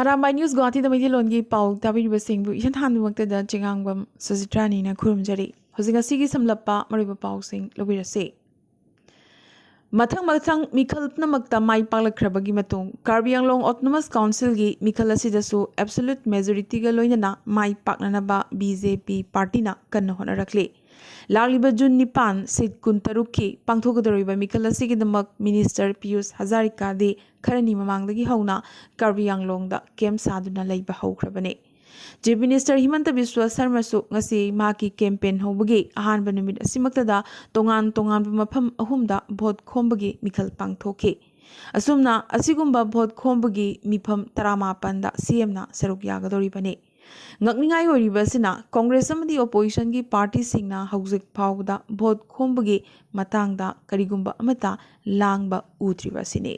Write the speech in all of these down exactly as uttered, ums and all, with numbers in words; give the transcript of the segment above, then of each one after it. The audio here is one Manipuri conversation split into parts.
ꯑꯔꯥꯝꯕꯥꯏ ꯅ꯭ꯌꯨꯁ ꯒꯨꯋꯥꯍꯥꯇꯤꯗ ꯃꯩꯇꯩꯂꯣꯟꯒꯤ ꯄꯥꯎ ꯇꯥꯕꯤꯔꯤꯕꯁꯤꯡꯕꯨ ꯏꯍꯥꯟ ꯍꯥꯟꯕꯃꯛꯇꯗ ꯆꯤꯉꯥꯡꯕꯝ ꯁꯖꯤꯇ꯭ꯔꯥꯅꯤꯅ ꯈꯨꯔꯨꯝꯖꯔꯤ꯫ ꯍꯧꯖꯤꯛ ꯉꯁꯤꯒꯤ ꯁꯝꯂꯞꯄ ꯃꯔꯨꯑꯣꯏꯕ ꯄꯥꯎꯁꯤꯡ ꯂꯧꯕꯤꯔꯁꯤ꯫ ꯃꯊꯪ ꯃꯊꯪ ꯃꯤꯈꯜ ꯄꯨꯝꯅꯃꯛꯇ ꯃꯥꯏ ꯄꯥꯛꯂꯛꯈ꯭ꯔꯕꯒꯤ ꯃꯇꯨꯡ ꯀꯥꯔꯕꯤ ꯑꯪꯂꯣꯡ ꯑꯣꯇꯣꯅꯣꯃꯁ ꯀꯥꯎꯟꯁꯤꯜꯒꯤ ꯃꯤꯈꯜ ꯑꯁꯤꯗꯁꯨ ꯑꯦꯕꯁꯣꯂꯨꯠ ꯃꯦꯖꯣꯔꯤꯇꯤꯒ ꯂꯣꯏꯅꯅ ꯃꯥꯏ ꯄꯥꯛꯅꯅꯕ ꯕꯤ ꯖꯦ ꯄꯤ ꯄꯥꯔꯇꯤꯅ ꯀꯟꯅ ꯍꯣꯠꯅꯔꯛꯂꯤ꯫ ꯂꯥꯛꯂꯤꯕ ꯖꯨꯟ ꯅꯤꯄꯥꯟ, ꯁꯤꯠ ꯀꯨꯟꯇꯔꯨꯛꯀꯤ ꯄꯥꯡꯊꯣꯛꯀꯗꯧꯔꯤꯕ ꯃꯤꯈꯜ ꯑꯁꯤꯒꯤꯗꯃꯛ ꯃꯤꯅꯤꯁꯇꯔ ꯄꯤꯌꯨꯁ ꯍꯖꯥꯔꯤꯀꯥꯗꯤ ꯈꯔꯅꯤ ꯃꯃꯥꯡꯗꯒꯤ ꯍꯧꯅ ꯀꯥꯔꯕꯤ ꯑꯪꯂꯣꯡꯗ ꯀꯦꯝ ꯁꯥꯗꯨꯅ ꯂꯩꯕ ꯍꯧꯈ꯭ꯔꯕꯅꯤ꯫ ꯆꯤꯐ ꯃꯤꯅꯤꯁꯇꯔ ꯍꯤꯃꯟꯇ ꯕꯤꯁ꯭ꯋ ꯁꯔꯃꯁꯨ ꯉꯁꯤ ꯃꯍꯥꯛꯀꯤ ꯀꯦꯝꯄꯦꯟ ꯍꯧꯕꯒꯤ ꯑꯍꯥꯟꯕ ꯅꯨꯃꯤꯠ ꯑꯁꯤꯃꯛꯇꯗ ꯇꯣꯉꯥꯟ ꯇꯣꯉꯥꯟꯕ ꯃꯐꯝ ꯑꯍꯨꯝꯗ ꯚꯣꯠ ꯈꯣꯝꯕꯒꯤ ꯃꯤꯈꯜ ꯄꯥꯡꯊꯣꯛꯈꯤ꯫ ꯑꯁꯨꯝꯅ ꯑꯁꯤꯒꯨꯝꯕ ꯚꯣꯠ ꯈꯣꯝꯕꯒꯤ ꯃꯤꯐꯝ ꯇꯔꯥꯃꯥꯄꯟꯗ ꯁꯤ ꯑꯦꯝꯅ ꯁꯔꯨꯛ ꯌꯥꯒꯗꯧꯔꯤꯕꯅꯤ꯫ ꯉꯛꯅꯤꯡꯉꯥꯏ ꯑꯣꯏꯔꯤꯕ ꯑꯁꯤꯅ ꯀꯣꯡꯒ꯭ꯔꯦꯁ ꯑꯃꯗꯤ ꯑꯣꯄꯣꯖꯤꯁꯟꯒꯤ ꯄꯥꯔꯇꯤꯁꯤꯡꯅ ꯍꯧꯖꯤꯛ ꯐꯥꯎꯕꯗ ꯚꯣꯠ ꯈꯣꯝꯕꯒꯤ ꯃꯇꯥꯡꯗ ꯀꯔꯤꯒꯨꯝꯕ ꯑꯃꯠꯇ ꯂꯥꯡꯕ ꯎꯗ꯭ꯔꯤꯕ ꯑꯁꯤꯅꯤ꯫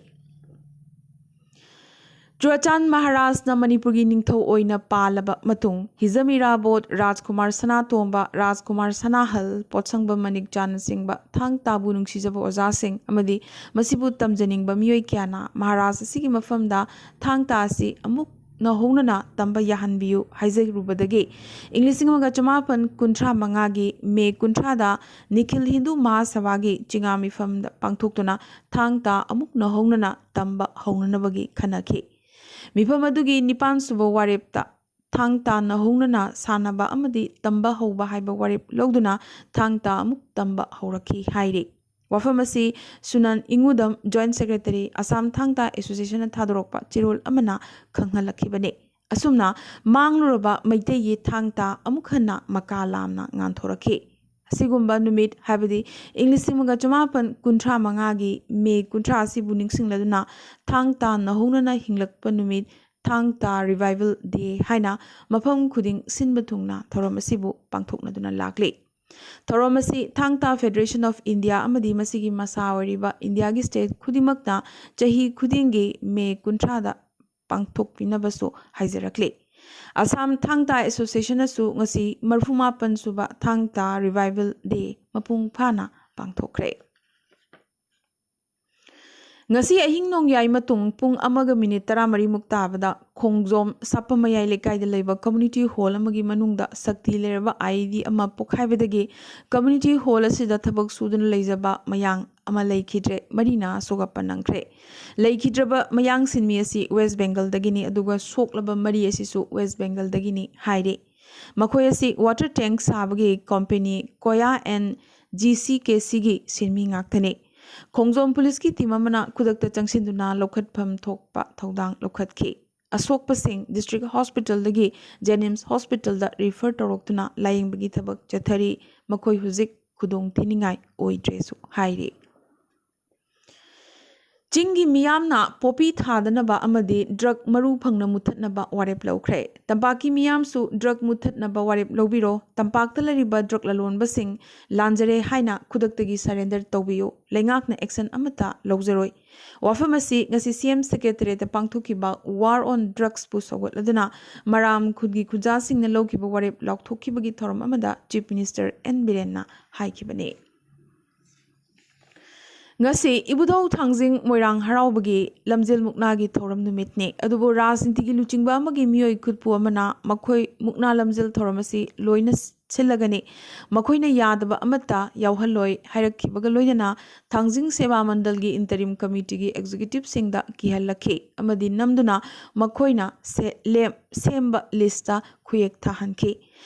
ꯆꯨꯔꯥꯆꯥꯟ ꯃꯍꯥꯔꯥꯖꯅ ꯃꯅꯤꯄꯨꯔꯒꯤ ꯅꯤꯡꯊꯧ ꯑꯣꯏꯅ ꯄꯥꯜꯂꯕ ꯃꯇꯨꯡ, ꯍꯤꯖꯝ ꯏꯔꯥꯕꯣꯠ, ꯔꯥꯖꯀꯨꯃꯥꯔ ꯁꯅꯥꯇꯣꯝꯕ, ꯔꯥꯖꯀꯨꯃꯥꯔ ꯁꯅꯥꯍꯜ, ꯄꯣꯠꯁꯪꯕꯝ ꯃꯅꯤꯛꯆꯥꯅꯆꯤꯡꯕ ꯊꯥꯡ ꯇꯥꯕꯨ ꯅꯨꯡꯁꯤꯖꯕ ꯑꯣꯖꯥꯁꯤꯡ ꯑꯃꯗꯤ ꯃꯁꯤꯕꯨ ꯇꯝꯖꯅꯤꯡꯕ ꯃꯤꯑꯣꯏ ꯀꯌꯥꯅ ꯃꯍꯥꯔꯥꯖ ꯑꯁꯤꯒꯤ ꯃꯐꯝꯗ ꯊꯥꯡ ꯇꯥ ꯑꯁꯤ ꯑꯃꯨꯛ ꯅꯧꯍꯧꯅꯅ ꯇꯝꯕ ꯌꯥꯍꯟꯕꯤꯌꯨ ꯍꯥꯏꯖꯔꯨꯕꯗꯒꯤ ꯏꯪ ꯂꯤꯁꯤꯡ ꯑꯃꯒ ꯆꯃꯥꯄꯟ ꯀꯨꯟꯊ꯭ꯔꯥ ꯃꯉꯥꯒꯤ ꯃꯦ ꯀꯨꯟꯊ꯭ꯔꯥꯗ ꯅꯤꯈꯤꯜ ꯍꯤꯟꯗꯨ ꯃꯍꯥꯁꯚꯥꯒꯤ ꯆꯤꯉꯥ ꯃꯤꯐꯝꯗ ꯄꯥꯡꯊꯣꯛꯇꯨꯅ ꯊꯥꯡ ꯇꯥ ꯑꯃꯨꯛ ꯅꯧꯍꯧꯅꯅ ꯇꯝꯕ ꯍꯧꯅꯅꯕꯒꯤ ꯈꯟꯅꯈꯤ꯫ ꯃꯤꯐꯝ ꯑꯗꯨꯒꯤ ꯅꯤꯄꯥꯟ ꯁꯨꯕ ꯋꯥꯔꯦꯞꯇ ꯊꯥꯡ ꯇꯥ ꯅꯧꯍꯧꯅꯅ ꯁꯥꯟꯅꯕ ꯑꯃꯗꯤ ꯇꯝꯕ ꯍꯧꯕ ꯍꯥꯏꯕ ꯋꯥꯔꯦꯞ ꯂꯧꯗꯨꯅ ꯊꯥꯡ ꯇꯥ ꯑꯃꯨꯛ ꯇꯝꯕ ꯍꯧꯔꯛꯈꯤ ꯍꯥꯏꯔꯤ꯫ ꯋꯥꯐꯝ ꯑꯁꯤ ꯁꯨꯅꯟ ꯏꯉꯨꯗꯝ, ꯖꯣꯏꯟꯠ ꯁꯦꯀ꯭ꯔꯦꯇꯔꯤ, ꯑꯁꯥꯝ ꯊꯥꯡ ꯇꯥ ꯑꯦꯁꯣꯁꯤꯌꯦꯁꯟꯅ ꯊꯥꯗꯣꯔꯛꯄ ꯆꯦꯔꯣꯜ ꯑꯃꯅ ꯈꯪꯍꯜꯂꯛꯈꯤꯕꯅꯤ꯫ ꯑꯁꯨꯝꯅ ꯃꯥꯡꯂꯨꯔꯕ ꯃꯩꯇꯩꯒꯤ ꯊꯥꯡ ꯇꯥ ꯑꯃꯨꯛ ꯍꯟꯅ ꯃꯀꯥ ꯂꯥꯝꯅ ꯉꯥꯟꯊꯣꯔꯛꯈꯤ꯫ ꯑꯁꯤꯒꯨꯝꯕ ꯅꯨꯃꯤꯠ, ꯍꯥꯏꯕꯗꯤ ꯏꯪ ꯂꯤꯁꯤꯡ ꯑꯃꯒ ꯆꯃꯥꯄꯟ ꯀꯨꯟꯊ꯭ꯔꯥ ꯃꯉꯥꯒꯤ ꯃꯦ ꯀꯨꯟꯊ꯭ꯔꯥ ꯑꯁꯤꯕꯨ ꯅꯤꯡꯁꯤꯡꯂꯗꯨꯅ ꯊꯥꯡ ꯇꯥ ꯅꯧꯍꯧꯅꯅ ꯍꯤꯡꯂꯛꯄ ꯅꯨꯃꯤꯠ, ꯊꯥꯡ ꯇꯥ ꯔꯤꯚꯥꯏꯚꯦꯜ ꯗꯦ ꯍꯥꯏꯅ ꯃꯐꯝ ꯈꯨꯗꯤꯡ ꯁꯤꯟꯕ ꯊꯨꯡꯅ ꯊꯧꯔꯝ ꯑꯁꯤꯕꯨ ꯄꯥꯡꯊꯣꯛꯅꯗꯨꯅ ꯂꯥꯛꯂꯤ꯫ ꯊꯧꯔꯝ ꯑꯁꯤ ꯊꯥꯡ ꯇꯥ ꯐꯦꯗꯔꯦꯁꯟ ꯑꯣꯐ ꯏꯟꯗꯤꯌꯥ ꯑꯃꯗꯤ ꯃꯁꯤꯒꯤ ꯃꯁꯥ ꯑꯣꯏꯔꯤꯕ ꯏꯟꯗꯤꯌꯥꯒꯤ ꯁ꯭ꯇꯦꯠ ꯈꯨꯗꯤꯡꯃꯛꯅ ꯆꯍꯤ ꯈꯨꯗꯤꯡꯒꯤ ꯃꯦ ꯀꯨꯟꯊ꯭ꯔꯥꯗ ꯄꯥꯡꯊꯣꯛꯄꯤꯅꯕꯁꯨ ꯍꯥꯏꯖꯔꯛꯂꯤ꯫ ꯑꯁꯥꯝ ꯊꯥꯡ ꯇꯥ ꯑꯦꯁꯣꯁꯤꯌꯦꯁꯟꯅꯁꯨ ꯉꯁꯤ ꯃꯔꯤꯐꯨ ꯃꯥꯄꯟ ꯁꯨꯕ ꯊꯥꯡ ꯇꯥ ꯔꯤꯚꯥꯏꯚꯦꯜ ꯗꯦ ꯃꯄꯨꯡ ꯐꯥꯅ ꯄꯥꯡꯊꯣꯛꯈ꯭ꯔꯦ꯫ ꯉꯁꯤ ꯑꯍꯤꯡ ꯅꯣꯡꯌꯥꯏ ꯃꯇꯨꯡ ꯄꯨꯡ ꯑꯃꯒ ꯃꯤꯅꯤꯠ ꯇꯔꯥꯃꯔꯤꯃꯨꯛ ꯇꯥꯕꯗ ꯈꯣꯡꯖꯣꯝ ꯁꯥꯄꯝ ꯃꯌꯥꯏ ꯂꯩꯀꯥꯏꯗ ꯂꯩꯕ ꯀꯝꯃ꯭ꯌꯨꯅꯤꯇꯤ ꯍꯣꯜ ꯑꯃꯒꯤ ꯃꯅꯨꯡꯗ ꯁꯛꯇꯤ ꯂꯩꯔꯕ ꯑꯥꯏ ꯏ ꯗꯤ ꯑꯃ ꯄꯣꯈꯥꯏꯕꯗꯒꯤ ꯀꯝꯃ꯭ꯌꯨꯅꯤꯇꯤ ꯍꯣꯜ ꯑꯁꯤꯗ ꯊꯕꯛ ꯁꯨꯗꯨꯅ ꯂꯩꯖꯕ ꯃꯌꯥꯡ ꯑꯃ ꯂꯩꯈꯤꯗ꯭ꯔꯦ꯫ ꯃꯔꯤꯅ ꯁꯣꯛꯑꯞꯄ ꯅꯪꯈ꯭ꯔꯦ꯫ ꯂꯩꯈꯤꯗ꯭ꯔꯕ ꯃꯌꯥꯡ ꯁꯤꯟꯃꯤ ꯑꯁꯤ ꯋꯦꯁ ꯕꯦꯡꯒꯜꯗꯒꯤꯅꯤ, ꯑꯗꯨꯒ ꯁꯣꯛꯂꯕ ꯃꯔꯤ ꯑꯁꯤꯁꯨ ꯋꯦꯁ ꯕꯦꯡꯒꯜꯗꯒꯤꯅꯤ ꯍꯥꯏꯔꯤ꯫ ꯃꯈꯣꯏ ꯑꯁꯤ ꯋꯥꯇꯔ ꯇꯦꯡꯛ ꯁꯥꯕꯒꯤ ꯀꯣꯝꯄꯦꯅꯤ ꯀꯣꯌꯥ ꯑꯦꯟ ꯖꯤ ꯁꯤ ꯀꯦ ꯁꯤꯒꯤ ꯁꯤꯟꯃꯤ ꯉꯥꯛꯇꯅꯤ꯫ ꯈꯣꯡꯖꯣꯝ ꯄꯨꯂꯤꯁꯀꯤ ꯇꯤꯝ ꯑꯃꯅ ꯈꯨꯗꯛꯇ ꯆꯪꯁꯤꯟꯗꯨꯅ ꯂꯧꯈꯠꯐꯝ ꯊꯣꯛꯄ ꯊꯧꯗꯥꯡ ꯂꯧꯈꯠꯈꯤ꯫ ꯑꯁꯣꯛꯄꯁꯤꯡ ꯗꯤꯁꯇ꯭ꯔꯤꯛ ꯍꯣꯁꯄꯤꯇꯥꯜꯗꯒꯤ ꯖꯦꯅꯤꯝꯁ ꯍꯣꯁꯄꯤꯇꯥꯜꯗ ꯔꯤꯐꯔ ꯇꯧꯔꯛꯇꯨꯅ ꯂꯥꯌꯦꯡꯕꯒꯤ ꯊꯕꯛ ꯆꯠꯊꯔꯤ꯫ ꯃꯈꯣꯏ ꯍꯧꯖꯤꯛ ꯈꯨꯗꯣꯡ ꯊꯤꯅꯤꯡꯉꯥꯏ ꯑꯣꯏꯗ꯭ꯔꯦꯁꯨ ꯍꯥꯏꯔꯤ꯫ ꯆꯤꯡꯒꯤ ꯃꯤꯌꯥꯝꯅ ꯄꯣꯄꯤ ꯊꯥꯗꯅꯕ ꯑꯃꯗꯤ ꯗ꯭ꯔꯒ ꯃꯔꯨ ꯐꯪꯅ ꯃꯨꯊꯠꯅꯕ ꯋꯥꯔꯦꯞ ꯂꯧꯈ꯭ꯔꯦ꯫ ꯇꯝꯄꯥꯛꯀꯤ ꯃꯤꯌꯥꯝꯁꯨ ꯗ꯭ꯔꯒ ꯃꯨꯊꯠꯅꯕ ꯋꯥꯔꯦꯞ ꯂꯧꯕꯤꯔꯣ꯫ ꯇꯝꯄꯥꯛꯇ ꯂꯩꯔꯤꯕ ꯗ꯭ꯔꯒ ꯂꯂꯣꯟꯕꯁꯤꯡ ꯂꯥꯟꯖꯔꯦ ꯍꯥꯏꯅ ꯈꯨꯗꯛꯇꯒꯤ ꯁꯔꯦꯟꯗꯔ ꯇꯧꯕꯤꯌꯨ꯫ ꯂꯩꯉꯥꯛꯅ ꯑꯦꯛꯁꯟ ꯑꯃꯠꯇ ꯂꯧꯖꯔꯣꯏ꯫ ꯋꯥꯐꯝ ꯑꯁꯤ ꯉꯁꯤ ꯁꯤ ꯑꯦꯝ ꯁꯦꯀ꯭ꯔꯦꯇꯔꯤꯌꯦꯠꯇ ꯄꯥꯡꯊꯣꯛꯈꯤꯕ ꯋꯥꯔ ꯑꯣꯟ ꯗ꯭ꯔꯒꯁꯄꯨ ꯁꯧꯒꯠꯂꯗꯨꯅ ꯃꯔꯥꯝ ꯈꯨꯟꯒꯤ ꯈꯨꯟꯖꯥꯁꯤꯡꯅ ꯂꯧꯈꯤꯕ ꯋꯥꯔꯦꯞ ꯂꯥꯎꯊꯣꯛꯈꯤꯕꯒꯤ ꯊꯧꯔꯝ ꯑꯃꯗ ꯆꯤꯐ ꯃꯤꯅꯤꯁꯇꯔ ꯑꯦꯟ ꯕꯤꯔꯦꯟꯅ ꯍꯥꯏꯈꯤꯕꯅꯤ꯫ ꯉꯁꯤ ꯏꯕꯨꯙꯧ ꯊꯥꯡꯖꯤꯡ ꯃꯣꯏꯔꯥꯡ ꯍꯔꯥꯎꯕꯒꯤ ꯂꯝꯖꯦꯜ ꯃꯨꯛꯅꯥꯒꯤ ꯊꯧꯔꯝ ꯅꯨꯃꯤꯠꯅꯤ꯫ ꯑꯗꯨꯕꯨ ꯔꯥꯖꯅꯤꯇꯤꯒꯤ ꯂꯨꯆꯤꯡꯕ ꯑꯃꯒꯤ ꯃꯤꯑꯣꯏ ꯈꯨꯠꯄꯨ ꯑꯃꯅ ꯃꯈꯣꯏ ꯃꯨꯛꯅꯥ ꯂꯝꯖꯦꯜ ꯊꯧꯔꯝ ꯑꯁꯤ ꯂꯣꯏꯅ ꯁꯤꯜꯂꯒꯅꯤ, ꯃꯈꯣꯏꯅ ꯌꯥꯗꯕ ꯑꯃꯠꯇ ꯌꯥꯎꯍꯜꯂꯣꯏ ꯍꯥꯏꯔꯛꯈꯤꯕꯒ ꯂꯣꯏꯅꯅ ꯊꯥꯡꯖꯤꯡ ꯁꯦꯕꯥ ꯃꯟꯗꯜꯒꯤ ꯏꯟꯇꯔꯤꯝ ꯀꯃꯤꯇꯤꯒꯤ ꯑꯦꯛꯖꯤꯀ꯭ꯌꯨꯇꯤꯚꯁꯤꯡꯗ ꯀꯤꯍꯜꯂꯛꯈꯤ ꯑꯃꯗꯤ ꯅꯝꯗꯨꯅ ꯃꯈꯣꯏꯅ ꯁꯦ-, ꯂꯦꯝ-, ꯁꯦꯝꯕ ꯂꯤꯁꯇ ꯈꯨꯌꯦꯛ ꯊꯥꯍꯟꯈꯤ꯫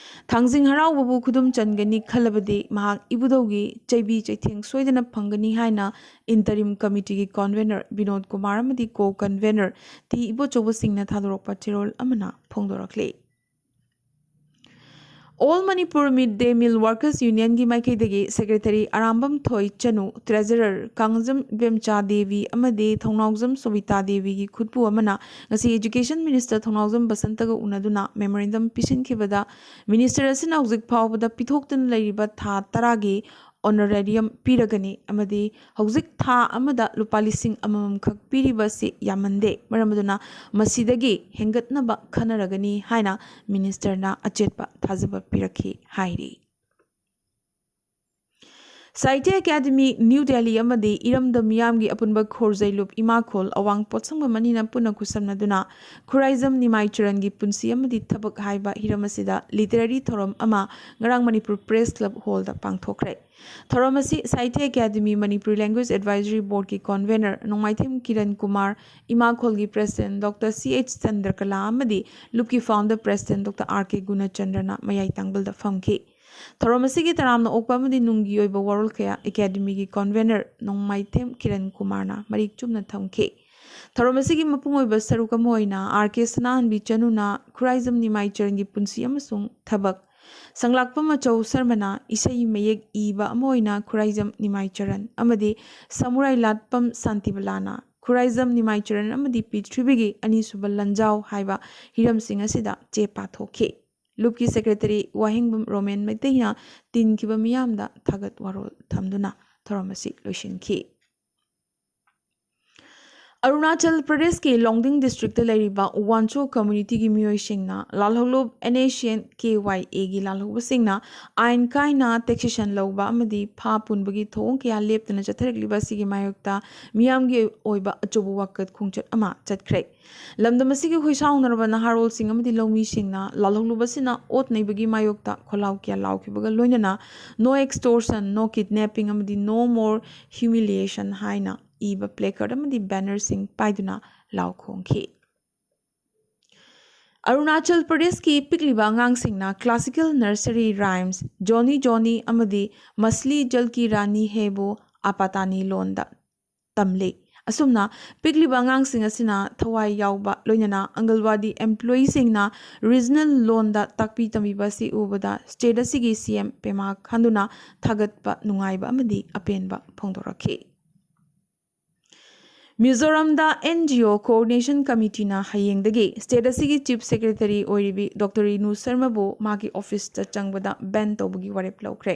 ꯊꯥꯡꯖꯤꯡ ꯍꯔꯥꯎꯕꯕꯨ ꯈꯨꯗꯨꯝ ꯆꯟꯒꯅꯤ ꯈꯜꯂꯕꯗꯤ ꯃꯍꯥꯛ ꯏꯕꯨꯙꯧꯒꯤ ꯆꯩꯕꯤ ꯆꯩꯊꯦꯡ ꯁꯣꯏꯗꯅ ꯐꯪꯒꯅꯤ ꯍꯥꯏꯅ ꯏꯟꯇꯔꯤꯝ ꯀꯃꯤꯇꯤꯒꯤ ꯀꯟꯚꯦꯅꯔ ꯕꯤꯅꯣꯗ ꯀꯨꯃꯥꯔ ꯑꯃꯗꯤ ꯀꯣ ꯀꯟꯚꯦꯅꯔ ꯇꯤ ꯏꯕꯣꯆꯧꯕꯁꯤꯡꯅ ꯊꯥꯗꯣꯔꯛꯄ ꯆꯦꯔꯣꯜ ꯑꯃꯅ ꯐꯣꯡꯗꯣꯔꯛꯂꯤ꯫ ꯑꯣꯜ ꯃꯅꯤꯄꯨꯔ ꯃꯤꯗ ꯗꯦ ꯃꯤꯜ ꯋꯥꯔꯀꯔꯁ ꯌꯨꯅꯤꯌꯟꯒꯤ ꯃꯥꯏꯀꯩꯗꯒꯤ ꯁꯦꯀ꯭ꯔꯦꯇꯔꯤ ꯑꯔꯥꯝꯕꯝ ꯊꯣꯏ ꯆꯅꯨ, ꯇ꯭ꯔꯦꯖꯔꯔ ꯀꯥꯡꯖꯝ ꯏꯕꯦꯝꯆꯥ ꯗꯦꯕꯤ ꯑꯃꯗꯤ ꯊꯧꯅꯥꯎꯖꯝ ꯁꯣꯕꯤꯇꯥ ꯗꯦꯕꯤꯒꯤ ꯈꯨꯠꯄꯨ ꯑꯃꯅ ꯉꯁꯤ ꯏꯖꯨꯀꯦꯁꯟ ꯃꯤꯅꯤꯁꯇꯔ ꯊꯧꯅꯥꯎꯖꯝ ꯕꯁꯟꯇꯒ ꯎꯅꯗꯨꯅ ꯃꯦꯃꯣꯔꯦꯟꯗꯝ ꯄꯤꯁꯤꯟꯈꯤꯕꯗ ꯃꯤꯅꯤꯁꯇꯔ ꯑꯁꯤꯅ ꯍꯧꯖꯤꯛ ꯐꯥꯎꯕꯗ ꯄꯤꯊꯣꯛꯇꯨꯅ ꯂꯩꯔꯤꯕ ꯊꯥ ꯇꯔꯥꯒꯤ ꯑꯣꯅꯔꯦꯔꯤꯌꯝ ꯄꯤꯔꯒꯅꯤ ꯑꯃꯗꯤ ꯍꯧꯖꯤꯛ ꯊꯥ ꯑꯃꯗ ꯂꯨꯄꯥ ꯂꯤꯁꯤꯡ ꯑꯃꯃꯝꯈꯛ ꯄꯤꯔꯤꯕ ꯑꯁꯤ ꯌꯥꯝꯃꯟꯗꯦ, ꯃꯔꯝ ꯑꯗꯨꯅ ꯃꯁꯤꯗꯒꯤ ꯍꯦꯟꯒꯠꯅꯕ ꯈꯟꯅꯔꯒꯅꯤ ꯍꯥꯏꯅ ꯃꯤꯅꯤꯁꯇꯔꯅ ꯑꯆꯦꯠꯄ ꯊꯥꯖꯕ ꯄꯤꯔꯛꯈꯤ ꯍꯥꯏꯔꯤ꯫ ꯁꯥꯍꯤꯇ꯭ꯌ ꯑꯦꯀꯥꯗꯦꯃꯤ, ꯅ꯭ꯌꯨ ꯗꯦꯜꯂꯤ ꯑꯃꯗꯤ ꯏꯔꯝꯗꯝ ꯃꯤꯌꯥꯝꯒꯤ ꯑꯄꯨꯟꯕ ꯈꯣꯔꯖꯩꯂꯨꯞ ꯏꯃꯥꯈꯣꯜ ꯑꯋꯥꯡ ꯄꯣꯠꯁꯪꯕꯝ ꯑꯅꯤꯅ ꯄꯨꯟꯅ ꯈꯨꯠꯁꯝꯅꯗꯨꯅ ꯈꯨꯔꯥꯏꯖꯝ ꯅꯤꯃꯥꯏ ꯆꯔꯟꯒꯤ ꯄꯨꯟꯁꯤ ꯑꯃꯗꯤ ꯊꯕꯛ ꯍꯥꯏꯕ ꯍꯤꯔꯝ ꯑꯁꯤꯗ ꯂꯤꯇꯔꯦꯔꯤ ꯊꯧꯔꯝ ꯑꯃ ꯉꯔꯥꯡ ꯃꯅꯤꯄꯨꯔ ꯄ꯭ꯔꯦꯁ ꯀ꯭ꯂꯕ ꯍꯣꯜꯗ ꯄꯥꯡꯊꯣꯛꯈ꯭ꯔꯦ꯫ ꯊꯧꯔꯝ ꯑꯁꯤ ꯁꯥꯍꯤꯇ꯭ꯌ ꯑꯦꯀꯥꯗꯦꯃꯤ ꯃꯅꯤꯄꯨꯔꯤ ꯂꯦꯡꯒ꯭ꯋꯦꯖ ꯑꯦꯗꯚꯥꯏꯖꯔꯤ ꯕꯣꯔꯗꯀꯤ ꯀꯣꯟꯚꯦꯅꯔ ꯅꯣꯡꯃꯥꯏꯊꯦꯝ ꯀꯤꯔꯟ ꯀꯨꯃꯥꯔ, ꯏꯃꯥꯈꯣꯜꯒꯤ ꯄ꯭ꯔꯦꯁꯤꯗꯦꯟꯠ ꯗꯣꯛꯇꯔ ꯁꯤ ꯑꯩꯆ ꯆꯟꯗ꯭ꯔꯀꯂꯥ ꯑꯃꯗꯤ ꯂꯨꯞꯀꯤ ꯐꯥꯎꯟꯗꯔ ꯄ꯭ꯔꯦꯁꯤꯗꯦꯟꯠ ꯗꯣꯛꯇꯔ ꯑꯥꯔ ꯀꯦ ꯒꯨꯅꯆꯟꯗ꯭ꯔꯅ ꯃꯌꯥꯏ ꯇꯥꯡꯕꯜꯗ ꯐꯝꯈꯤ꯫ ꯊꯧꯔꯝ ꯑꯁꯤꯒꯤ ꯇꯔꯥꯝꯅ ꯑꯣꯛꯄ ꯑꯃꯗꯤ ꯅꯨꯡꯒꯤ ꯑꯣꯏꯕ ꯋꯥꯔꯣꯜ ꯀꯌꯥ ꯑꯦꯀꯥꯗꯦꯃꯤꯒꯤ ꯀꯣꯟꯚꯦꯅꯔ ꯅꯣꯡꯃꯥꯏꯊꯦꯝ ꯀꯤꯔꯟ ꯀꯨꯃꯥꯔꯅ ꯃꯔꯤꯛ ꯆꯨꯝꯅ ꯊꯝꯈꯤ꯫ ꯊꯧꯔꯝ ꯑꯁꯤꯒꯤ ꯃꯄꯨꯡ ꯑꯣꯏꯕ ꯁꯔꯨꯛ ꯑꯃ ꯑꯣꯏꯅ ꯑꯥꯔ ꯀꯦ ꯁꯅꯥꯍꯟꯕꯤ ꯆꯅꯨꯅ ꯈꯨꯔꯥꯏꯖꯝ ꯅꯤꯃꯥꯏ ꯆꯔꯟꯒꯤ ꯄꯨꯟꯁꯤ ꯑꯃꯁꯨꯡ ꯊꯕꯛ, ꯁꯪꯂꯥꯛꯄꯝ ꯑꯆꯧ ꯁꯔꯃꯅ ꯏꯁꯩ ꯃꯌꯦꯛ ꯏꯕ ꯑꯃ ꯑꯣꯏꯅ ꯈꯨꯔꯥꯏꯖꯝ ꯅꯤꯃꯥꯏ ꯆꯔꯟ ꯑꯃꯗꯤ ꯁꯃꯨꯔꯥꯏ ꯂꯥꯠꯄꯝ ꯁꯥꯟꯇꯤꯕꯂꯥꯅ ꯈꯨꯔꯥꯏꯖꯝ ꯅꯤꯃꯥꯏ ꯆꯔꯟ ꯑꯃꯗꯤ ꯄ꯭ꯔꯤꯊꯤꯕꯤꯒꯤ ꯑꯅꯤꯁꯨꯕ ꯂꯟꯖꯥꯎ ꯍꯥꯏꯕ ꯍꯤꯔꯝꯁꯤꯡ ꯑꯁꯤꯗ ꯆꯦ ꯄꯥꯊꯣꯛꯈꯤ꯫ ꯂꯨꯞꯀꯤ ꯁꯦꯀ꯭ꯔꯦꯇꯔꯤ ꯋꯥꯍꯦꯡꯕꯝ ꯔꯣꯃꯦꯟ ꯃꯩꯇꯩꯅ ꯇꯤꯟꯈꯤꯕ ꯃꯤꯌꯥꯝꯗ ꯊꯥꯒꯠ ꯋꯥꯔꯣꯜ ꯊꯝꯗꯨꯅ ꯊꯧꯔꯝ ꯑꯁꯤ ꯂꯣꯏꯁꯤꯟꯈꯤ꯫ ꯑꯔꯨꯅꯥꯆꯜ ꯄ꯭ꯔꯗꯦꯁꯀꯤ ꯂꯣꯡꯗꯤꯡ ꯗꯤꯁꯇ꯭ꯔꯤꯛꯇ ꯂꯩꯔꯤꯕ ꯋꯥꯟꯆꯣ ꯀꯝꯃ꯭ꯌꯨꯅꯤꯇꯤꯒꯤ ꯃꯤꯑꯣꯏꯁꯤꯡꯅ ꯂꯥꯜꯍꯧꯂꯨꯞ NSCN KYA ꯒꯤ ꯂꯥꯜꯍꯧꯕꯁꯤꯡꯅ ꯑꯥꯏꯟ ꯀꯥꯏꯅ ꯇꯦꯛꯁꯦꯁꯟ ꯂꯧꯕ ꯑꯃꯗꯤ ꯐꯥ ꯄꯨꯟꯕꯒꯤ ꯊꯧꯑꯣꯡ ꯀꯌꯥ ꯂꯦꯞꯇꯅ ꯆꯠꯊꯔꯛꯂꯤꯕ ꯑꯁꯤꯒꯤ ꯃꯥꯌꯣꯛꯇ ꯃꯤꯌꯥꯝꯒꯤ ꯑꯣꯏꯕ ꯑꯆꯧꯕ ꯋꯥꯀꯠ ꯈꯣꯡꯆꯠ ꯑꯃ ꯆꯠꯈ꯭ꯔꯦ꯫ ꯂꯝꯗꯝ ꯑꯁꯤꯒꯤ ꯍꯨꯏꯁꯥꯎꯅꯔꯕ ꯅꯍꯥꯔꯣꯜꯁꯤꯡ ꯑꯃꯗꯤ ꯂꯧꯃꯤꯁꯤꯡꯅ ꯂꯥꯜꯍꯧꯂꯨꯕꯁꯤꯅ ꯑꯣꯠ ꯅꯩꯕꯒꯤ ꯃꯥꯌꯣꯛꯇ ꯈꯣꯜꯂꯥꯎ ꯀꯌꯥ ꯂꯥꯎꯈꯤꯕꯒ ꯂꯣꯏꯅꯅ "No extortion, no kidnapping" ꯑꯃꯗꯤ "No more humiliation" ꯍꯥꯏꯅ ꯏꯕ placard ꯑꯃꯗꯤ bannerꯁꯤꯡ ꯄꯥꯏꯗꯨꯅ ꯂꯥꯎ ꯈꯣꯡꯈꯤ꯫ ꯑꯔꯨꯅꯥꯆꯜ ꯄ꯭ꯔꯗꯦꯁꯀꯤ ꯄꯤꯛꯂꯤꯕ ꯑꯉꯥꯡꯁꯤꯡꯅ classical nursery rhymes "ꯖꯣꯅꯤ ꯖꯣꯅꯤ" ꯑꯃꯗꯤ "ꯃꯁꯂꯤ ꯖꯜ ꯀꯤ ꯔꯥꯅꯤ ꯍꯦ ꯕꯣ" ꯑꯄꯥꯇꯥꯅꯤ ꯂꯣꯟꯗ ꯇꯝꯂꯤ꯫ ꯑꯁꯨꯝꯅ ꯄꯤꯛꯂꯤꯕ ꯑꯉꯥꯡꯁꯤꯡ ꯑꯁꯤꯅ ꯊꯋꯥꯏ ꯌꯥꯎꯕ, ꯂꯣꯏꯅꯅ ꯑꯪꯒꯜꯋꯥꯗꯤ employeeꯁꯤꯡꯅ regional ꯂꯣꯟꯗ ꯇꯥꯛꯄꯤ ꯇꯝꯕꯤꯕ ꯑꯁꯤ ꯎꯕꯗ state ꯑꯁꯤꯒꯤ CM ꯄꯦꯃꯥ ꯈꯥꯟꯗꯨꯅ ꯊꯥꯒꯠꯄ ꯅꯨꯡꯉꯥꯏꯕ ꯑꯃꯗꯤ ꯑꯄꯦꯟꯕ ꯐꯣꯡꯗꯣꯔꯛꯈꯤ꯫ ꯃꯤꯖꯣꯔꯥꯝꯗ NGO Coordination Committeeꯅ ꯍꯌꯦꯡꯗꯒꯤ state ꯑꯁꯤꯒꯤ Chief Secretary ꯑꯣꯏꯔꯤꯕꯤ ꯗꯣꯛꯇꯔ ꯔꯤꯅꯨ ꯁꯔꯃꯕꯨ ꯃꯥꯒꯤ officeꯇ ꯆꯪꯕꯗ ban ꯇꯧꯕꯒꯤ ꯋꯥꯔꯦꯞ ꯂꯧꯈ꯭ꯔꯦ꯫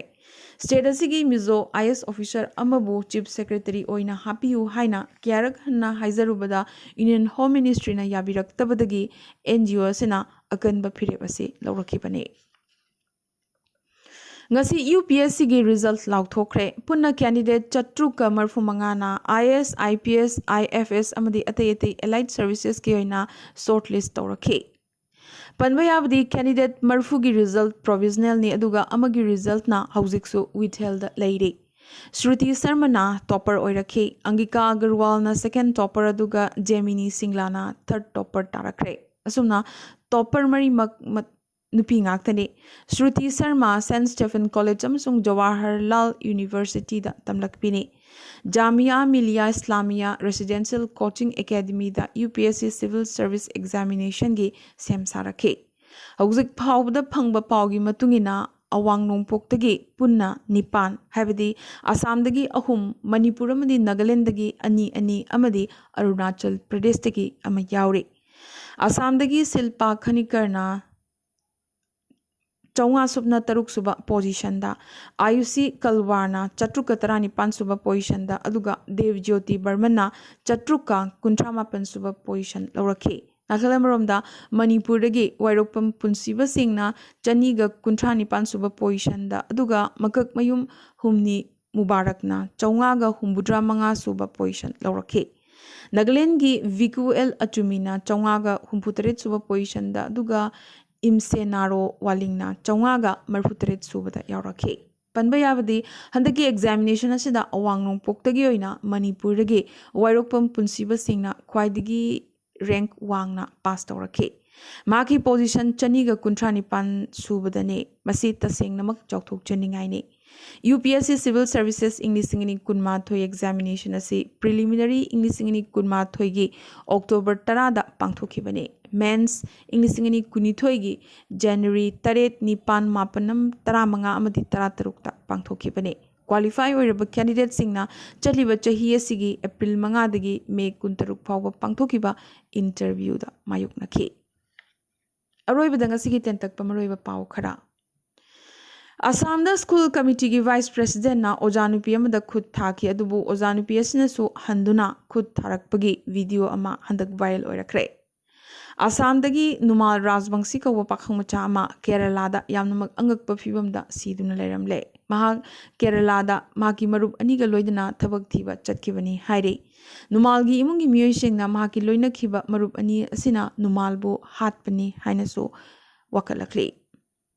State ꯑꯁꯤꯒꯤ ꯃꯤꯖꯣ IAS officer ꯑꯃꯕꯨ Chief Secretary ꯑꯣꯏꯅ ꯍꯥꯞꯄꯤꯌꯨ ꯍꯥꯏꯅ ꯀꯌꯥꯔꯛ ꯍꯟꯅ ꯍꯥꯏꯖꯔꯨꯕꯗ Union Home Ministryꯅ ꯌꯥꯕꯤꯔꯛꯇꯕꯗꯒꯤ NGO ꯑꯁꯤꯅ ꯑꯀꯟꯕ ꯐꯤꯔꯦꯞ ꯑꯁꯤ ꯂꯧꯔꯛꯈꯤꯕꯅꯤ꯫ ꯉꯁꯤ ꯌꯨ ꯄꯤ ꯑꯦꯁ ꯁꯤꯒꯤ ꯔꯤꯖꯜꯠ ꯂꯥꯎꯊꯣꯛꯈ꯭ꯔꯦ꯫ ꯄꯨꯟꯅ ꯀꯦꯟꯗꯤꯗꯦꯠ ꯆꯥꯇ꯭ꯔꯨꯛꯀ ꯃꯔꯤꯐꯨ ꯃꯉꯥꯅ I A S, I P S, I F ꯑꯦꯁ ꯑꯃꯗꯤ ꯑꯇꯩ ꯑꯇꯩ ꯑꯦꯂꯥꯏꯠ ꯁꯔꯚꯤꯁꯦꯁꯀꯤ ꯑꯣꯏꯅ ꯁꯣꯔꯠ ꯂꯤꯁ ꯇꯧꯔꯛꯈꯤ꯫ ꯄꯟꯕ ꯌꯥꯕꯗꯤ ꯀꯦꯟꯗꯤꯗꯦꯠ ꯃꯔꯤꯐꯨꯒꯤ ꯔꯤꯖꯜꯠ ꯄ꯭ꯔꯣꯚꯤꯖꯅꯦꯜꯅꯤ, ꯑꯗꯨꯒ ꯑꯃꯒꯤ ꯔꯤꯖꯜꯠꯅ ꯍꯧꯖꯤꯛꯁꯨ ꯋꯤꯊꯦꯜꯗ ꯂꯩꯔꯤ꯫ ꯁ꯭ꯔꯨꯇꯤ ꯁꯔꯃꯅ ꯇꯣꯄꯔ ꯑꯣꯏꯔꯛꯈꯤ, ꯑꯪꯒꯤꯀꯥ ꯑꯒꯔꯋꯥꯜꯅ ꯁꯦꯀꯦꯟ ꯇꯣꯄꯔ, ꯑꯗꯨꯒ ꯖꯦꯃꯤꯅꯤ ꯁꯤꯡꯂꯥꯅ ꯊꯔꯠ ꯇꯣꯄꯔ ꯇꯥꯔꯛꯈ꯭ꯔꯦ꯫ ꯑꯁꯨꯝꯅ ꯇꯣꯄꯔ ꯃꯔꯤꯃꯛ ꯃꯠ-, ꯅꯨꯄꯤ ꯉꯥꯛꯇꯅꯤ꯫ Shruti Sharma saint Stephen college ꯑꯃꯁꯨꯡ ꯖꯋꯥꯍꯔꯂꯥꯜ ꯌꯨꯅꯤꯚꯔꯁꯤꯇꯤꯗ ꯇꯝꯂꯛꯄꯤꯅꯤ꯫ ꯖꯥꯃꯤꯌꯥ ꯃꯤꯂꯤꯌꯥ ꯏꯁꯂꯥꯃꯤꯌꯥ ꯔꯦꯁꯤꯗꯦꯟꯁꯤꯌꯦꯜ ꯀꯣꯆꯤꯡ ꯑꯦꯀꯥꯗꯃꯤꯗ U P S C civil service ꯑꯦꯛꯖꯥꯃꯤꯅꯦꯁꯟꯒꯤ ꯁꯦꯝ ꯁꯥꯔꯛꯈꯤ꯫ ꯍꯧꯖꯤꯛ ꯐꯥꯎꯕꯗ ꯐꯪꯕ ꯄꯥꯎꯒꯤ ꯃꯇꯨꯡ ꯏꯟꯅ, ꯑꯋꯥꯡ ꯅꯣꯡꯄꯣꯛꯇꯒꯤ ꯄꯨꯟꯅ ꯅꯤꯄꯥꯟ, ꯍꯥꯏꯕꯗꯤ ꯑꯁꯥꯝꯗꯒꯤ ꯑꯍꯨꯝ, ꯃꯅꯤꯄꯨꯔ ꯑꯃꯗꯤ ꯅꯥꯒꯥꯂꯦꯟꯗꯒꯤ ꯑꯅꯤ ꯑꯅꯤ ꯑꯃꯗꯤ ꯑꯔꯨꯅꯥꯆꯜ ꯄ꯭ꯔꯗꯦꯁꯇꯒꯤ ꯑꯃ ꯌꯥꯎꯔꯤ꯫ ꯑꯁꯥꯝꯗꯒꯤ ꯁꯤꯜꯄꯥ ꯈꯅꯤꯀꯔꯅ ꯆꯥꯝꯃꯉꯥ ꯁꯨꯞꯅ ꯇꯔꯨꯛ ꯁꯨꯕ ꯄꯣꯖꯤꯁꯟꯗ, ꯑꯥꯌꯨꯁꯤ ꯀꯜꯋꯥꯔꯅ ꯆꯥꯇ꯭ꯔꯨꯛꯀ ꯇꯔꯥꯅꯤꯄꯥꯟ ꯁꯨꯕ ꯄꯣꯖꯤꯁꯟꯗ, ꯑꯗꯨꯒ ꯗꯦꯕꯖ꯭ꯌꯣꯇꯤ ꯕꯔꯃꯟꯅ ꯆꯥꯇ꯭ꯔꯨꯛꯀ ꯀꯨꯟꯊ꯭ꯔꯥ ꯃꯥꯄꯟ ꯁꯨꯕ ꯄꯣꯖꯤꯁꯟ ꯂꯧꯔꯛꯈꯤ꯫ ꯅꯥꯀꯜ ꯑꯃꯔꯣꯝꯗ, ꯃꯅꯤꯄꯨꯔꯗꯒꯤ ꯋꯥꯏꯔꯣꯛꯄꯝ ꯄꯨꯟꯁꯤꯕ ꯁꯤꯡꯅ ꯆꯅꯤꯒ ꯀꯨꯟꯊ꯭ꯔꯥ ꯅꯤꯄꯥꯟ ꯁꯨꯕ ꯄꯣꯖꯤꯁꯟꯗ, ꯑꯗꯨꯒ ꯃꯀꯛꯃꯌꯨꯝ ꯍꯨꯝꯅꯤ ꯃꯨꯕꯥꯔꯛꯅ ꯆꯥꯝꯃꯉꯥꯒ ꯍꯨꯝꯐꯨꯇꯔꯥ ꯃꯉꯥ ꯁꯨꯕ ꯄꯣꯖꯤꯁꯟ ꯂꯧꯔꯛꯈꯤ꯫ ꯅꯥꯒꯥꯂꯦꯟꯗꯒꯤ ꯚꯤꯀꯨ ꯑꯦꯜ ꯑꯆꯨꯃꯤꯅ ꯆꯥꯝꯃꯉꯥꯒ ꯍꯨꯝꯐꯨꯇꯔꯦꯠ ꯁꯨꯕ ꯄꯣꯖꯤꯁꯟꯗ, ꯑꯗꯨꯒ ꯏꯝꯁꯦꯅꯥꯔꯣ ꯋꯥꯂꯤꯡꯅ ꯆꯥꯝꯃꯉꯥꯒ ꯃꯔꯤꯐꯨꯇꯔꯦꯠ ꯁꯨꯕꯗ ꯌꯥꯎꯔꯛꯈꯤ꯫ ꯄꯟꯕ ꯌꯥꯕꯗꯤ, ꯍꯟꯗꯛꯀꯤ ꯑꯦꯛꯖꯥꯃꯤꯅꯦꯁꯟ ꯑꯁꯤꯗ ꯑꯋꯥꯡ ꯅꯣꯡꯄꯣꯛꯇꯒꯤ ꯑꯣꯏꯅ ꯃꯅꯤꯄꯨꯔꯗꯒꯤ ꯋꯥꯏꯔꯣꯛꯄꯝ ꯄꯨꯟꯁꯤꯕ ꯁꯤꯡꯅ ꯈ꯭ꯋꯥꯏꯗꯒꯤ ꯔꯦꯡꯛ ꯋꯥꯡꯅ ꯄꯥꯁ ꯇꯧꯔꯛꯈꯤ꯫ ꯃꯍꯥꯛꯀꯤ ꯄꯣꯖꯤꯁꯟ ꯆꯅꯤꯒ ꯀꯨꯟꯊ꯭ꯔꯥ ꯅꯤꯄꯥꯟ ꯁꯨꯕꯗꯅꯤ꯫ ꯃꯁꯤ ꯇꯁꯦꯡꯅꯃꯛ ꯆꯥꯎꯊꯣꯛꯆꯅꯤꯡꯉꯥꯏꯅꯤ꯫ U P S C civil services ꯏꯪ ꯂꯤꯁꯤꯡ ꯑꯅꯤ ꯀꯨꯟꯃꯥꯊꯣꯏ ꯑꯦꯛꯖꯥꯃꯤꯅꯦꯁꯟ ꯑꯁꯤ ꯄ꯭ꯔꯤꯂꯤꯃꯤꯅꯔꯤ ꯏꯪ ꯂꯤꯁꯤꯡ ꯑꯅꯤ ꯀꯨꯟꯃꯥꯊꯣꯏꯒꯤ ꯑꯣꯛꯇꯣꯕꯔ ꯇꯔꯥꯗ ꯄꯥꯡꯊꯣꯛꯈꯤꯕꯅꯤ꯫ ꯃꯦꯟꯁ ꯏꯪ ꯂꯤꯁꯤꯡ ꯑꯅꯤ ꯀꯨꯟꯅꯤꯊꯣꯏꯒꯤ ꯖꯅꯋꯥꯔꯤ ꯇꯔꯦꯠ, ꯅꯤꯄꯥꯟ, ꯃꯥꯄꯟ, ꯇꯔꯥꯃꯉꯥ ꯑꯃꯗꯤ ꯇꯔꯥꯇꯔꯨꯛꯇ ꯄꯥꯡꯊꯣꯛꯈꯤꯕꯅꯤ꯫ ꯀ꯭ꯋꯥꯂꯤꯐꯥꯏ ꯑꯣꯏꯔꯕ ꯀꯦꯟꯗꯤꯗꯦꯠꯁꯤꯡꯅ ꯆꯠꯂꯤꯕ ꯆꯍꯤ ꯑꯁꯤꯒꯤ ꯑꯦꯄ꯭ꯔꯤꯜ ꯃꯉꯥꯗꯒꯤ ꯃꯦ ꯀꯨꯟꯇꯔꯨꯛ ꯐꯥꯎꯕ ꯄꯥꯡꯊꯣꯛꯈꯤꯕ ꯏꯟꯇꯔꯚ꯭ꯌꯨꯗ ꯃꯥꯌꯣꯛꯅꯈꯤ꯫ ꯑꯔꯣꯏꯕꯗ ꯉꯁꯤꯒꯤ ꯇꯦꯟꯇꯛꯄ ꯃꯔꯨꯑꯣꯏꯕ ꯄꯥꯎ ꯈꯔ꯫ ꯑꯁꯥꯝꯗ ꯁ꯭ꯀꯨꯜ ꯀꯃꯤꯇꯤꯒꯤ ꯚꯥꯏꯁ ꯄ꯭ꯔꯦꯁꯤꯗꯦꯟꯠꯅ ꯑꯣꯖꯥ ꯅꯨꯄꯤ ꯑꯃꯗ ꯈꯨꯠ ꯊꯥꯈꯤ, ꯑꯗꯨꯕꯨ ꯑꯣꯖꯥ ꯅꯨꯄꯤ ꯑꯁꯤꯅꯁꯨ ꯍꯟꯗꯨꯅ ꯈꯨꯠ ꯊꯥꯔꯛꯄꯒꯤ ꯚꯤꯗꯤꯑꯣ ꯑꯃ ꯍꯟꯗꯛ ꯚꯥꯏꯔꯦꯜ ꯑꯣꯏꯔꯛꯈ꯭ꯔꯦ꯫ ꯑꯁꯥꯝꯗꯒꯤ ꯅꯨꯃꯥꯜ ꯔꯥꯖꯕꯪꯁꯤ ꯀꯧꯕ ꯄꯥꯈꯪ ꯃꯆꯥ ꯑꯃ ꯀꯦꯔꯂꯥꯗ ꯌꯥꯝꯅꯃꯛ ꯑꯉꯛꯄ ꯐꯤꯕꯝꯗ ꯁꯤꯗꯨꯅ ꯂꯩꯔꯝꯂꯦ꯫ ꯃꯍꯥꯛ ꯀꯦꯔꯂꯥꯗ ꯃꯍꯥꯛꯀꯤ ꯃꯔꯨꯞ ꯑꯅꯤꯒ ꯂꯣꯏꯅꯅ ꯊꯕꯛ ꯊꯤꯕ ꯆꯠꯈꯤꯕꯅꯤ ꯍꯥꯏꯔꯤ꯫ ꯅꯨꯃꯥꯜꯒꯤ ꯏꯃꯨꯡꯒꯤ ꯃꯤꯑꯣꯏꯁꯤꯡꯅ ꯃꯍꯥꯛꯀꯤ ꯂꯣꯏꯅꯈꯤꯕ ꯃꯔꯨꯞ ꯑꯅꯤ ꯑꯁꯤꯅ ꯅꯨꯃꯥꯜꯕꯨ ꯍꯥꯠꯄꯅꯤ ꯍꯥꯏꯅꯁꯨ ꯋꯥꯀꯠꯂꯛꯂꯤ꯫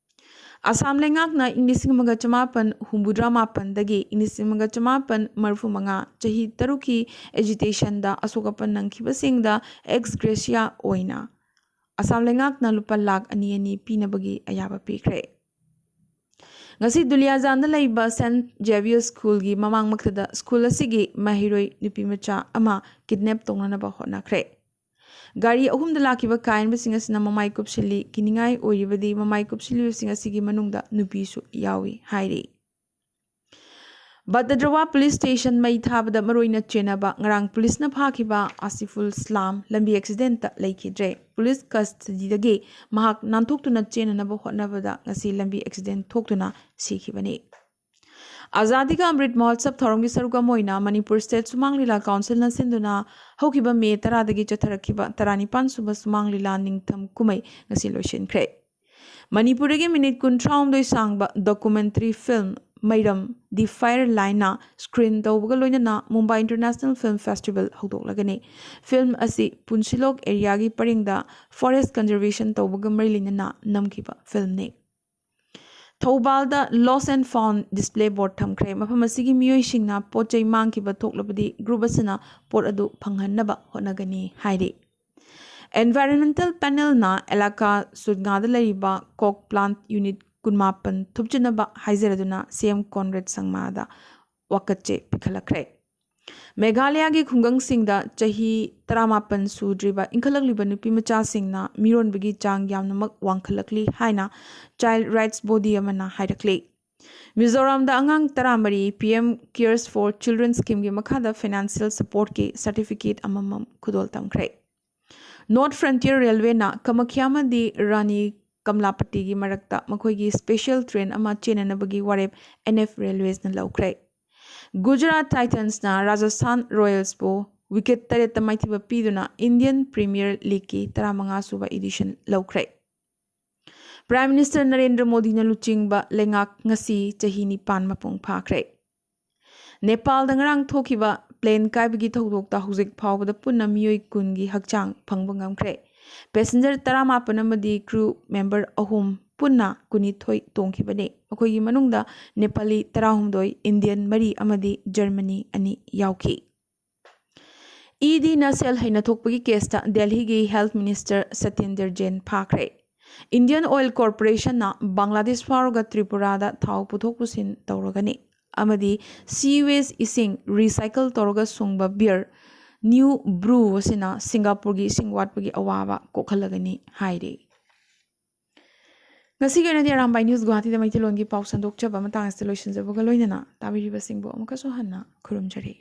ꯑꯁꯥꯝ ꯂꯩꯉꯥꯛꯅ ꯏꯪ ꯂꯤꯁꯤꯡ ꯑꯃꯒ ꯆꯃꯥꯄꯟ ꯍꯨꯝꯐꯨꯇꯔꯥ ꯃꯥꯄꯟꯗꯒꯤ ꯏꯪ ꯂꯤꯁꯤꯡ ꯑꯃꯒ ꯆꯃꯥꯄꯟ ꯃꯔꯤꯐꯨ ꯃꯉꯥ, ꯆꯍꯤ ꯇꯔꯨꯛꯀꯤ ꯑꯦꯖꯤꯇꯦꯁꯟꯗ ꯑꯁꯣꯛ ꯑꯄꯟ ꯅꯪꯈꯤꯕꯁꯤꯡꯗ ꯑꯦꯛꯁ ꯒ꯭ꯔꯦꯁꯤꯌꯥ ꯑꯣꯏꯅ ꯑꯁꯥꯝ ꯂꯩꯉꯥꯛꯅ ꯂꯨꯄꯥ ꯂꯥꯈ ꯑꯅꯤ ꯑꯅꯤ ꯄꯤꯅꯕꯒꯤ ꯑꯌꯥꯕ ꯄꯤꯈ꯭ꯔꯦ꯫ ꯉꯁꯤ ꯗꯨꯂꯤꯌꯥꯖꯥꯟꯗ ꯂꯩꯕ ꯁꯦꯟꯠ ꯖꯦꯚꯤꯌꯔ ꯁ꯭ꯀꯨꯜꯒꯤ ꯃꯃꯥꯡꯃꯛꯇꯗ ꯁ꯭ꯀꯨꯜ ꯑꯁꯤꯒꯤ ꯃꯍꯩꯔꯣꯏ ꯅꯨꯄꯤ ꯃꯆꯥ ꯑꯃ ꯀꯤꯗꯅꯦꯞ ꯇꯧꯅꯅꯕ ꯍꯣꯠꯅꯈ꯭ꯔꯦ꯫ ꯒꯥꯔꯤ ꯑꯍꯨꯝꯗ ꯂꯥꯛꯈꯤꯕ ꯀꯥꯏꯍꯟꯕꯁꯤꯡ ꯑꯁꯤꯅ ꯃꯃꯥꯏ ꯀꯨꯞꯁꯤꯜꯂꯤ꯫ ꯀꯤꯅꯤꯡꯉꯥꯏ ꯑꯣꯏꯔꯤꯕꯗꯤ ꯃꯃꯥꯏ ꯀꯨꯞꯁꯤꯜꯂꯤꯕꯁꯤꯡ ꯑꯁꯤꯒꯤ ꯃꯅꯨꯡꯗ ꯅꯨꯄꯤꯁꯨ ꯌꯥꯎꯏ ꯍꯥꯏꯔꯤ꯫ ꯕꯇꯗ꯭ꯔꯋꯥ ꯄꯨꯂꯤꯁ ꯁ꯭ꯇꯦꯁꯟ ꯃꯩ ꯊꯥꯕꯗ ꯃꯔꯨꯑꯣꯏꯅ ꯆꯦꯟꯅꯕ ꯉꯔꯥꯡ ꯄꯨꯂꯤꯁꯅ ꯐꯥꯈꯤꯕ ꯑꯁꯤꯐꯨꯜ ꯏꯁꯂꯥꯝ ꯂꯝꯕꯤ ꯑꯦꯛꯁꯤꯗꯦꯟꯠꯇ ꯂꯩꯈꯤꯗ꯭ꯔꯦ꯫ ꯄꯨꯂꯤꯁ ꯀꯁꯇꯗꯤꯗꯒꯤ ꯃꯍꯥꯛ ꯅꯥꯟꯊꯣꯛꯇꯨꯅ ꯆꯦꯟꯅꯅꯕ ꯍꯣꯠꯅꯕꯗ ꯉꯁꯤ ꯂꯝꯕꯤ ꯑꯦꯛꯁꯤꯗꯦꯟꯠ ꯊꯣꯛꯇꯨꯅ ꯁꯤꯈꯤꯕꯅꯤ꯫ ꯑꯖꯥꯗꯤ ꯀꯥ ꯑꯃ꯭ꯔꯤꯠ ꯃꯍꯣꯠꯁꯕ ꯊꯧꯔꯝꯒꯤ ꯁꯔꯨꯛ ꯑꯃ ꯑꯣꯏꯅ ꯃꯅꯤꯄꯨꯔ ꯁ꯭ꯇꯦꯠ ꯁꯨꯃꯥꯡ ꯂꯤꯂꯥ ꯀꯥꯎꯟꯁꯤꯜꯅ ꯁꯤꯟꯗꯨꯅ ꯍꯧꯈꯤꯕ ꯃꯦ ꯇꯔꯥꯗꯒꯤ ꯆꯠꯊꯔꯛꯈꯤꯕ ꯇꯔꯥꯅꯤꯄꯥꯟ ꯁꯨꯕ ꯁꯨꯃꯥꯡ ꯂꯤꯂꯥ ꯅꯤꯡꯊꯝ ꯀꯨꯝꯍꯩ ꯉꯁꯤ ꯂꯣꯏꯁꯤꯟꯈ꯭ꯔꯦ꯫ ꯃꯅꯤꯄꯨꯔꯗꯒꯤ ꯃꯤꯅꯤꯠ ꯀꯨꯟꯊ꯭ꯔꯥꯍꯨꯝꯗꯣꯏ ꯁꯥꯡꯕ documentary film Meiram the fire ꯂꯥꯏꯟꯅ ꯁ꯭ꯀ꯭ꯔꯤꯟ ꯇꯧꯕꯒ ꯂꯣꯏꯅꯅ ꯃꯨꯝꯕꯥꯏ ꯏꯟꯇꯔꯅꯦꯁꯅꯦꯜ ꯐꯤꯜꯝ ꯐꯦꯁꯇꯤꯚꯦꯜ ꯍꯧꯗꯣꯛꯂꯒꯅꯤ꯫ ꯐꯤꯜꯝ ꯑꯁꯤ ꯄꯨꯟꯁꯤꯂꯣꯛ ꯑꯦꯔꯤꯌꯥꯒꯤ ꯄꯔꯤꯡꯗ ꯐꯣꯔꯦꯁ ꯀꯟꯖꯔꯕꯦꯁꯟ ꯇꯧꯕꯒ ꯃꯔꯤ ꯂꯩꯅꯅ ꯅꯝꯈꯤꯕ ꯐꯤꯜꯝꯅꯤ꯫ ꯊꯧꯕꯥꯜꯗ ꯂꯣꯁ ꯑꯦꯟ ꯐꯥꯎꯟ ꯗꯤꯁꯄ꯭ꯂꯦ ꯕꯣꯔꯗ ꯊꯝꯈ꯭ꯔꯦ꯫ ꯃꯐꯝ ꯑꯁꯤꯒꯤ ꯃꯤꯑꯣꯏꯁꯤꯡꯅ ꯄꯣꯠ ꯆꯩ ꯃꯥꯡꯈꯤꯕ ꯊꯣꯛꯂꯕꯗꯤ ꯒ꯭ꯔꯨꯞ ꯑꯁꯤꯅ ꯄꯣꯠ ꯑꯗꯨ ꯐꯪꯍꯟꯅꯕ ꯍꯣꯠꯅꯒꯅꯤ ꯍꯥꯏꯔꯤ꯫ ꯑꯦꯟꯚꯥꯏꯔꯟꯃꯦꯟꯇꯦꯜ ꯄꯦꯅꯦꯜꯅ ꯑꯦꯂꯥꯀꯥ ꯁꯨꯗꯉꯥꯗ ꯂꯩꯔꯤꯕ ꯀꯣꯛ ꯄ꯭ꯂꯥꯟꯠ ꯌꯨꯅꯤꯠ ꯀꯨꯟꯃꯥꯄꯟ ꯊꯨꯞꯆꯅꯕ ꯍꯥꯏꯖꯔꯗꯨꯅ ꯁꯤ ꯑꯦꯝ ꯀꯣꯟꯔꯦꯗ ꯁꯪꯃꯥꯗ ꯋꯥꯀꯠꯆꯦ ꯄꯤꯈꯠꯂꯛꯈ꯭ꯔꯦ꯫ ꯃꯦꯘꯥꯂꯌꯥꯒꯤ ꯈꯨꯡꯒꯪꯁꯤꯡꯗ ꯆꯍꯤ ꯇꯔꯥꯃꯥꯄꯟ ꯁꯨꯗ꯭ꯔꯤꯕ ꯏꯟꯈꯠꯂꯛꯂꯤꯕ ꯅꯨꯄꯤ ꯃꯆꯥꯁꯤꯡꯅ ꯃꯤꯔꯣꯟꯕꯒꯤ ꯆꯥꯡ ꯌꯥꯝꯅꯃꯛ ꯋꯥꯡꯈꯠꯂꯛꯂꯤ ꯍꯥꯏꯅ ꯆꯥꯏꯜ ꯔꯥꯏꯠꯁ ꯕꯣꯗꯤ ꯑꯃꯅ ꯍꯥꯏꯔꯛꯂꯤ꯫ ꯃꯤꯖꯣꯔꯥꯝꯗ ꯑꯉꯥꯡ ꯇꯔꯥꯃꯔꯤ ꯄꯤ ꯑꯦꯝ ꯀꯤꯌꯔꯁ ꯐꯣꯔ ꯆꯤꯜꯗ꯭ꯔꯦꯟ ꯁ꯭ꯀꯤꯝꯒꯤ ꯃꯈꯥꯗ ꯐꯥꯏꯅꯥꯟꯁꯤꯌꯦꯜ ꯁꯄꯣꯔꯠꯀꯤ ꯁꯔꯇꯤꯐꯤꯀꯦꯠ ꯑꯃꯃꯝ ꯈꯨꯗꯣꯜ ꯇꯝꯈ꯭ꯔꯦ꯫ ꯅꯣꯔꯠ ꯐ꯭ꯔꯟꯇꯤꯌꯔ ꯔꯦꯜꯋꯦꯅ ꯀꯃꯈ꯭ꯌꯥ ꯑꯃꯗꯤ ꯔꯥꯅꯤ ꯀꯃꯂꯥꯄꯇꯤꯒꯤ ꯃꯔꯛꯇ ꯃꯈꯣꯏꯒꯤ ꯁ꯭ꯄꯦꯁꯤꯌꯦꯜ ꯇ꯭ꯔꯦꯟ ꯑꯃ ꯆꯦꯟꯅꯅꯕꯒꯤ ꯋꯥꯔꯦꯞ ꯑꯦꯟ ꯑꯦꯐ ꯔꯦꯜꯋꯦꯁꯅ ꯂꯧꯈ꯭ꯔꯦ꯫ ꯒꯨꯖꯔꯥꯠ ꯇꯥꯏꯇꯟꯁꯅ ꯔꯥꯖꯁꯊꯥꯟ ꯔꯣꯌꯦꯜꯁꯄꯨ ꯋꯤꯀꯦꯠ ꯇꯔꯦꯠꯇ ꯃꯥꯏꯊꯤꯕ ꯄꯤꯗꯨꯅ ꯏꯟꯗꯤꯌꯟ ꯄ꯭ꯔꯤꯃꯤꯌꯔ ꯂꯤꯒꯀꯤ ꯇꯔꯥꯃꯉꯥ ꯁꯨꯕ ꯏꯗꯤꯁꯟ ꯂꯧꯈ꯭ꯔꯦ꯫ ꯄ꯭ꯔꯥꯏꯝ ꯃꯤꯅꯤꯁꯇꯔ ꯅꯔꯦꯟꯗ꯭ꯔ ꯃꯣꯗꯤꯅ ꯂꯨꯆꯤꯡꯕ ꯂꯩꯉꯥꯛ ꯉꯁꯤ ꯆꯍꯤ ꯅꯤꯄꯥꯟ ꯃꯄꯨꯡ ꯐꯥꯈ꯭ꯔꯦ꯫ ꯅꯦꯄꯥꯜꯗ ꯉꯔꯥꯡ ꯊꯣꯛꯈꯤꯕ ꯄ꯭ꯂꯦꯟ ꯀꯥꯏꯕꯒꯤ ꯊꯧꯗꯣꯛꯇ ꯍꯧꯖꯤꯛ ꯐꯥꯎꯕꯗ ꯄꯨꯟꯅ ꯃꯤꯑꯣꯏ ꯀꯨꯟꯒꯤ ꯍꯛꯆꯥꯡ ꯐꯪꯕ ꯉꯝꯈ꯭ꯔꯦ꯫ ꯄꯦꯁꯦꯟꯖꯔ ꯇꯔꯥꯃꯥꯄꯟ ꯑꯃꯗꯤ ꯀ꯭ꯔꯨ ꯃꯦꯝꯕꯔ ꯑꯍꯨꯝ ꯄꯨꯟꯅ ꯀꯨꯟꯅꯤꯊꯣꯏ ꯇꯣꯡꯈꯤꯕꯅꯤ꯫ ꯃꯈꯣꯏꯒꯤ ꯃꯅꯨꯡꯗ ꯅꯦꯄꯥꯂꯤ ꯇꯔꯥꯍꯨꯝꯗꯣꯏ, ꯏꯟꯗꯤꯌꯟ ꯃꯔꯤ ꯑꯃꯗꯤ ꯖꯔꯃꯅꯤ ꯑꯅꯤ ꯌꯥꯎꯈꯤ꯫ ꯏ ꯗꯤꯅ ꯁꯦꯜ ꯍꯩꯅ ꯊꯣꯛꯄꯒꯤ ꯀꯦꯁꯇ ꯗꯦꯜꯍꯤꯒꯤ ꯍꯦꯜꯊ ꯃꯤꯅꯤꯁꯇꯔ ꯁꯇꯤꯟꯗꯔ ꯖꯦꯟ ꯐꯥꯈ꯭ꯔꯦ꯫ ꯏꯟꯗꯤꯌꯟ ꯑꯣꯏꯜ ꯀꯣꯔꯄꯣꯔꯦꯁꯟꯅ ꯕꯪꯒ꯭ꯂꯥꯗꯦꯁ ꯐꯥꯎꯔꯒ ꯇ꯭ꯔꯤꯄꯨꯔꯥꯗ ꯊꯥꯎ ꯄꯨꯊꯣꯛ ꯄꯨꯁꯤꯟ ꯇꯧꯔꯒꯅꯤ ꯑꯃꯗꯤ ꯁꯤꯋꯦꯖ ꯏꯁꯤꯡ ꯔꯤꯁꯥꯏꯀꯜ ꯇꯧꯔꯒ ꯁꯨꯡꯕ ꯕꯤꯌꯔ ꯅ꯭ꯌꯨ ꯕ꯭ꯔꯨ ꯑꯁꯤꯅ ꯁꯤꯡꯒꯥꯄꯨꯔꯒꯤ ꯏꯁꯤꯡ ꯋꯥꯠꯄꯒꯤ ꯑꯋꯥꯕ ꯀꯣꯛꯍꯜꯂꯒꯅꯤ ꯍꯥꯏꯔꯤ꯫ ꯉꯁꯤꯒꯤ ꯑꯣꯏꯅꯗꯤ ꯑꯔꯥꯝꯕꯥꯏ ꯅ꯭ꯌꯨꯁ ꯒꯨꯋꯥꯍꯥꯇꯤꯗ ꯃꯩꯇꯩꯂꯣꯟꯒꯤ ꯄꯥꯎ ꯁꯟꯗꯣꯛꯆꯕ ꯃꯇꯥꯡ ꯑꯁꯤꯗ ꯂꯣꯏꯁꯤꯟꯖꯕꯒ ꯂꯣꯏꯅꯅ ꯇꯥꯕꯤꯔꯤꯕꯁꯤꯡꯕꯨ ꯑꯃꯨꯛꯀꯁꯨ ꯍꯟꯅ ꯈꯨꯔꯨꯝꯖꯔꯤ꯫